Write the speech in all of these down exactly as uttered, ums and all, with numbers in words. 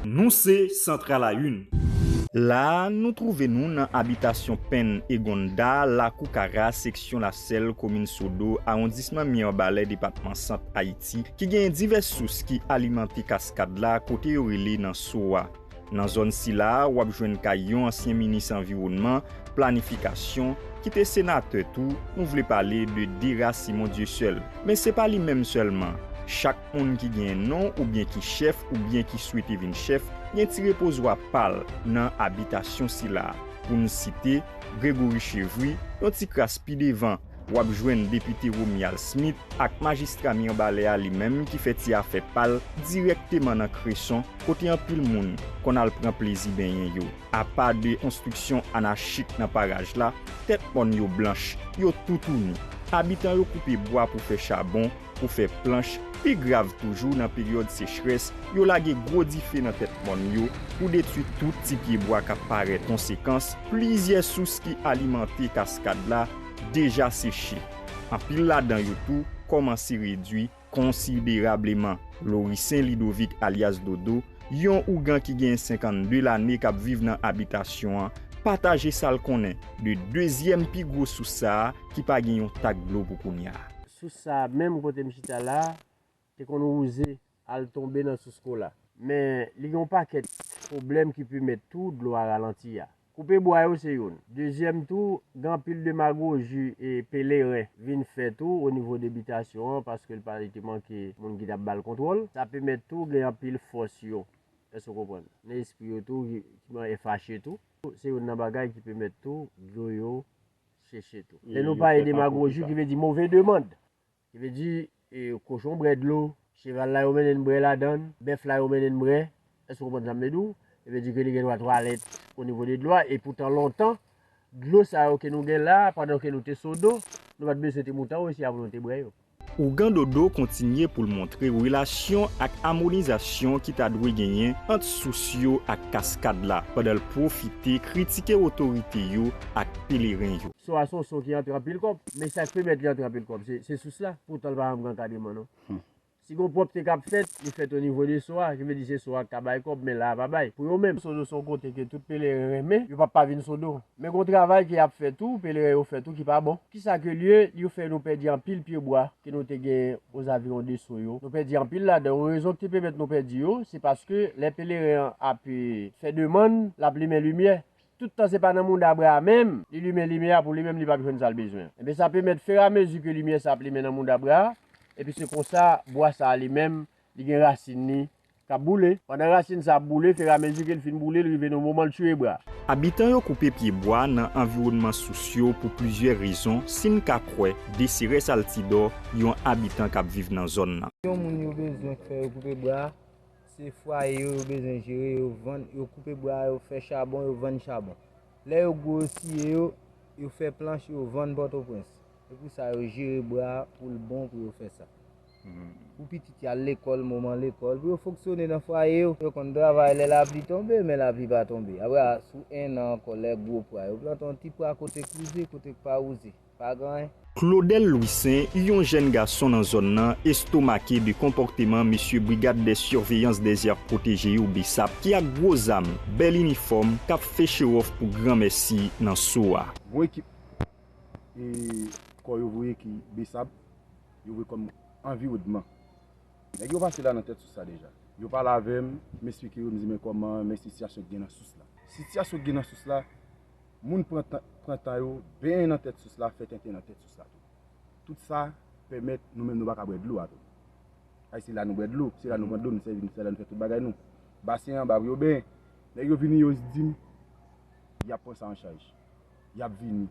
Nou se Central à une. La a, nou twouve nou nan abitasyon Penn Egonda, Lakou Kara, seksyon Lasèl, komin Sodo, awondisman Mirebalais, depatman Sant Ayiti, ki genyen divès sous ki alimante kaskad la, kote yo rele nan So a. Nan zòn sila a, w ap jwenn kay yon ansyen minis anviwònman, planifikasyon, ki te senatè tou, nou vle pale de Dera Simon Dieuseul. Men se pa li menm sèlman. Chak moun ki genyen non oubyen ki chèf oubyen ki swete vin chèf, gen ti repozwa pa l nan abitasyon sila a. Pou n site, Gregory Chevry, yon ti kras pi devan, w ap jwenn depite Romuald Smith ak majistra Mirebalais a li menm ki fè ti afè pa l dirèkteman nan Kreson, kote anpil moun konn al pran plezi benyen yo. Apa de konstriksyon anachik nan paraj la, tèt mòn yo blanch, yo toutouni. Abitan yo koupe bwa pou fè chabon, pou fè planch, pi grav toujou nan peryòd sechrès, yo lage gwo dife nan tèt mòn yo pou detwi tout ti pye bwa k ap parèt. Konsekans, plizyè sous ki alimante kaskad la deja seche. Anpil ladan yo tou kòmanse redwi konsiderableman. Loricen Ludovic alyas Dodo, yon ougan ki gen senkannde lane k ap viv nan abitasyon an, pataje sa l konnen de dezyèm pi gwo sous sa a ki pa gen yon tak dlo pou kounye a. Sous sa a menm kote m chita la a, te konn wouze al tonbe nan sous Kola. Men li gen yon pakèt pwoblèm ki pèmèt tou dlo a ralanti a. Koupe bwa yo se youn. Dezyèm tou, gen anpil demagoji e peleren vin fè tou o nivo de bitasyon an, paske l pa, li te manke moun ki t ap ba l kontwòl. Sa pèmèt tou gen anpil fòs yo, èske w konprann? Nan espri yo tou, ki, ki manyen fache tou. Se youn nan bagay ki pèmèt tou dlo yo seche tou. Lè nou pale demagoji, ki vle di move demann. Ki vle di, e, kochon bwè dlo, cheval la yo mennen n bwè ladan l, bèf la yo mennen n bwè. Èske w konprann sa m vle di w? Ki vle di ke li gen dwa twalèt o nivo de dlo a, e poutan lontan, dlo sa yo ke nou gen la, pandan ke nou te Sodo, nou pa t bezwen te moute an Risi a pou nou te bwè yo. Ougan Dodo kontinye pou l montre relasyon ak amonizasyon ki ta dwe genyen ant sous yo ak kaskad la, pandan l pwofite kritike otorite yo ak peleren yo. So a se yon so ki antre anpil kòb, men sa k pèmèt li antre anpil kòb, se, se sous la. Poutan l pa janm gen ankadreman non. Si gen pwòpte k ap fèt, li fèt o nivo de so a, ki vle di se so a k ka bay kòb, men la a pa bay. Pou yo menm, Sodo se yon kote ke tout peleren renmen, yo p ap pa vin Sodo. Men gen yon travay ke y ap fè tou, peleren yo fè tou ki pa bon. Kisa ke l ye? Yo fè nou pèdi anpil pye bwa ke nou te gen ozaviwon de so yo. Nou pèdi anpil ladan yo. Rezon ki te pèmèt nou pèdi yo, se paske lè peleren an ap, e, fè demann, l ap limen limyè. Tout tan se pa nan mouda bra a menm, li limen limyè a pou li menm, li p ap jwenn sa l bezwen. Enben, sa pèmèt, feramezi ke limyè sa ap limen nan mouda bra a, epi se konsa, bwa sa a li menm, li gen rasin li k ap boule. Pandan rasin sa ap boule, feramezi ke l fin boule, l rive nan moman l chire bra a. Abitan yo koupe pye bwa nan anviwònman sous yo pou plizyè rezon, si n ka kwè de Serès Altidor, yon abitan k ap viv nan zòn nan. Yon moun yo bezwen k fè yo koupe bwa a, se fwaye yo, yo bezwen jere, yo vann, yo koupe bwa, yo fè chabon, yo vann chabon. Lè yo gwo, yo siye yo, yo fè planch, yo vann Pòtoprens. Se pou sa yo jere bwa a pou l bon pou yo fè sa. Pou pitit yo al lekòl, moman lekòl, pou yo fonksyone nan fwaye yo. Yo konn travay lè lapli tonbe, men lapli pa tonbe. Apre a, sou enn an ankò, lè gwo pwa, yo plante yon ti pwa kote k wouze, kote k pa wouze. Pa gen anyen. Claudel Louissaint, yon jèn gason nan zòn nan, estomake de konpòteman mesye Brigade de Surveillance des Aires Protégées yo, BSAP, ki ak gwo zam, bèl inifòm, k ap fè show off pou granmèsi nan so a. Gon ekip, e, kò yo voye ki BSAP, yo voye kòm anviwònman. Nèg yo pase la nan tèt sous la deja. Yo pale avè m, m esplike yo, m di men kòman, men sitiyasyon ki gen nan sous la. Sitiyasyon ki gen nan sous la, moun pran tan, pran tan yo, benyen nan tèt sous la, fè tenten nan tèt sous la tou. Tout sa pèmèt nou menm nou pa ka bwè dlo a tou. Ay, se la nou bwè dlo, se la nou pran dlo, nou sèvi, se la nou fè tout bagay nou. Basen anba pou yo benyen. Nèg yo vini, yo di m, y ap pran sa an chaj. Y ap vini.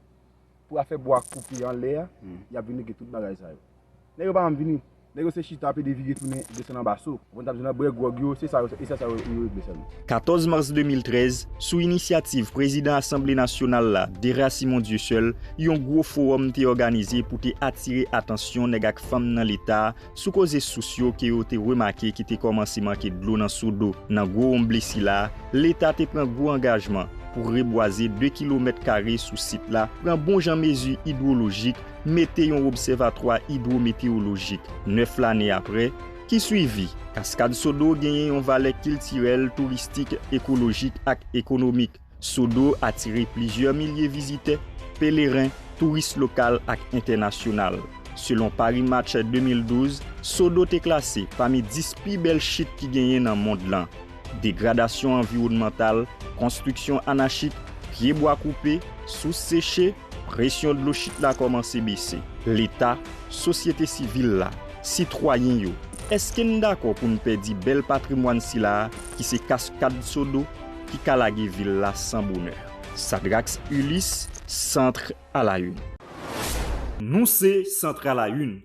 Pou afè bwa koupe anlè a, y ap vin regle tout bagay sa yo. Nèg yo pa janm vini. Nèg yo se chita, pede vire tounen, desann anba so. Ou konn t ap di nan bwè gwòg yo, se sa yo, e se sa yo, yo regle sèlman. Katòz mas de mil trèz, sou inisyativ prezidan Asanble Nasyonal la, Dera Simon Dieuseul, yon gwo fowòm te òganize pou te atire atansyon nèg ak fanm nan Leta a sou koze sous yo ke yo te remake ki te kòmanse manke dlo nan Sodo. Nan gwo wonmble sila, Leta te pran gwo angajman pou rebwaze de kilomèt kare sou sit la, pran bon jan mezi idwolojik, mete yon obsèvatwa idwometewolojik. Nèf lane apre, Ki swivi, Kaskad Sodo genyen yon valè kiltirèl, touristik, ekolojik ak ekonomik. Sodo atire plizyè milye vizitè, peleren, touris lokal ak entènasyonal. Selon Paris Match de mil douz, Sodo te klase pami dis pi bèl chit ki genyen nan mond lan. Degradasyon anviwònmantal, konstriksyon anachik, pye bwa koupe, sous seche, presyon dlo chit la kòmanse bese. Leta, sosyete sivil la, sitwayen yo, èske n dakò pou n pèdi bèl patrimwàn sila a ki se Kaskad Sodo ki ka lage vil la san bonè? Sadrax Ulysse, Centre à la Une. Nou se Centre à la Une.